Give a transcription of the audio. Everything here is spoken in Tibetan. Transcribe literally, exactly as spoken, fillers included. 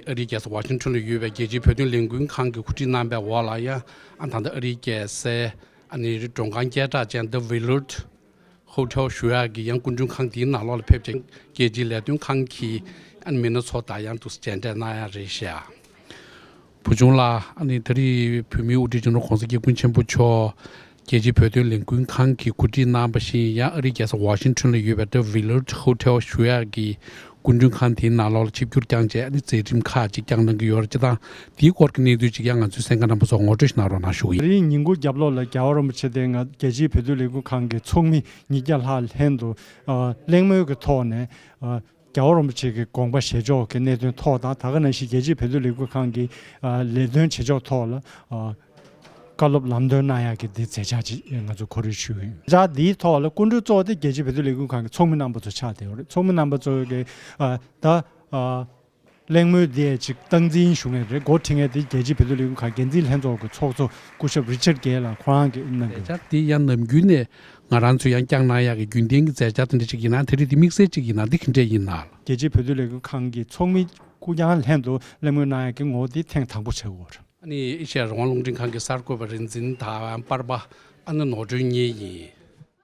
ཨ་རིའི་རྒྱལ་ས་ཝ་ཤིང་ཊོན་ལ་ཡོད་པའི་རྒྱལ་སྤྱིའི་བོད་དོན་ལས་འགུལ་ཁང་གིས་གོ་སྒྲིག་གནང་པའི་འོག་ལ་ཡང་ཨ་ད་ལྟ་ཨ་རིའི་རྒྱལ་སའི་ཨ་ནི་མགྲོན་ཁང་སྐད་གྲགས་ཅན་The Willard Hotel ཞུ་ཡག་གི་ཡང་སྐུ་མགྲོན་ཁང་དེའི་ནང་ལོགས་ལ་ཕེབས་ཀྱིན་རྒྱལ་སྤྱིའི་ལས་དོན་ཁང་གི་ཨ་ནི་མི་སྣ་ཚོ་དང་ཡང་འདུག་སེ་མཇལ་འཕྲད་གནང་ཡག་རེད་ཤག་བུ་ཆུང་ལགས། ཨ་ནི་ད་རེས་བོད་མིའི་དབུ་ཁྲིད་སྤྱི་ནོར་༸གོང་ས་༸སྐྱབས་མགོན་ཆེན་པོ་མཆོག་རྒྱལ་སྤྱིའི་བོད་དོན་ལས་འགུལ་ཁང་གིས་གོ་སྒྲིག་གནང་བ་བཞིན་ཡང་ཨ་རིའི་རྒྱལ་ས་ཝ་ཤིང་ཊོན་ལ་ཡོད་པའི་The Willard Hotel ཞུ་ཡག་གི་སྐུ་མགྲོན་ཁང་དེའི་ནང་ལོགས་ལ་ཆིབས་བསྒྱུར་བསྐྱངས་བྱས། ཨ་ནི་མཛད་རིམ་ཁག་ཅིག་བསྐྱངས་གནང་གི་ཡོད་རེད། སྤྱིར་བཏང་དེའི་སྐོར་གྱི་གནས་ཚུལ་ཅིག་ཡང་ང་ཚོའི་གསན་མཁན་རྣམ་པ་ཚོར་ངོ་སྤྲོད་ཞིག་གནང་རོགས་གནང་ཞུ་གི་ཡིན། དེ་རིང་ཉིན་གུང་རྒྱབ་ལོགས་ལ་རྒྱལ་བ་རིན་པོ་ཆེ་དེ་ང་རྒྱལ་སྤྱིའི་བོད་དོན་ལས་འགུལ་ཁང་གི་ཚོགས་མི་ཉིས་བརྒྱ་ལྷག་ལྷན་དུ་ཨ་གླེང་མོལ་གྱི་ཐོག་ནས་ཨ་རྒྱལ་བ་རིན་པོ་ཆེ་གི་དགོངས་པ་བཞེས་ཕྱོགས་ཀྱི་གནད་དོན་ཐོག་དང་། ད་ག་ནང་བཞིན་རྒྱལ་སྤྱིའི་བོད་དོན་ལས་འགུལ་ཁང་གི་ཨ་ལས་དོན་བྱེད་ཕྱོགས་ཐོག་ལ་ཨ་བཀའ་སློབ་ལམ་སྟོན་གནང་ཡག་གི་འདི་མཛད་འཆར་ཅིག་ང་ཚོ་གོ་སྒྲིག་ཞུས་ཡོད། མཛད་འཆར་འདིའི་ཐོག་ལ་སྐུ་མགྲོན་གཙོ་བོ་དེ་རྒྱལ་སྤྱིའི་བོད་དོན་ལས་འགུལ་ཁང་གི་ཚོགས་མི་རྣམ་པ་ཚོ་ཆགས་བསྡད་ཡོད་རེད། ཚོགས་མི་རྣམ་པ་ཚོ་གི་ཨ་ད་ཨ་གླེང་མོལ་འདི་ཅིག་སྟངས་འཛིན་ཞུ་མཁན་རེད། འགོ་ཁྲིད་མཁན་དེ་རྒྱལ་སྤྱིའི་བོད་དོན་ལས་འགུལ་ཁང་འགན་འཛིན་ལྷན་ཚོགས་ཀྱི་ཚོགས་གཙོ་སྐུ་ཞབས་Richard Gay ལགས་ཁོ་རང་གིས་གནང་གི་ཡོད། མཛད་འཆར་འདི་ཡང་ནམ་རྒྱུན་ནས་ང་རང་ཚོས་ཡང་བསྐྱངས་གནང་ཡག་གི་རྒྱུན་ལྡན་གྱི་མཛད་འཆར་དེ་འདྲ་ཅིག་ཡིན་ན། དེ་རིང་འདི་དམིགས་བསལ་ཅིག་ཡིན་ན་འདི་ག་འདྲས་ཡིན་ན། རྒྱལ་སྤྱིའི་བོད་དོན་ལས་འགུལ་ཁང་གི་ཚོགས་མི་སྐུ་མགྲོན་ལྷན་དུ་གླེང་མོལ་གནང་ཡག་གི་ངོ་བོ་འདི་ཐེངས་དང་པོ་བྱེད་ཀྱི་ཡོད་རེད། ཨ་ནི་ཨེ་ཤ་ཡ་རང་དབང་རླུང་འཕྲིན་ཁང་གི་གསར་འགོད་པ་རིག་འཛིན་དང་པར་པ་ཨ་ནི་ནོར་སྒྲོན་གཉིས་ཡིན།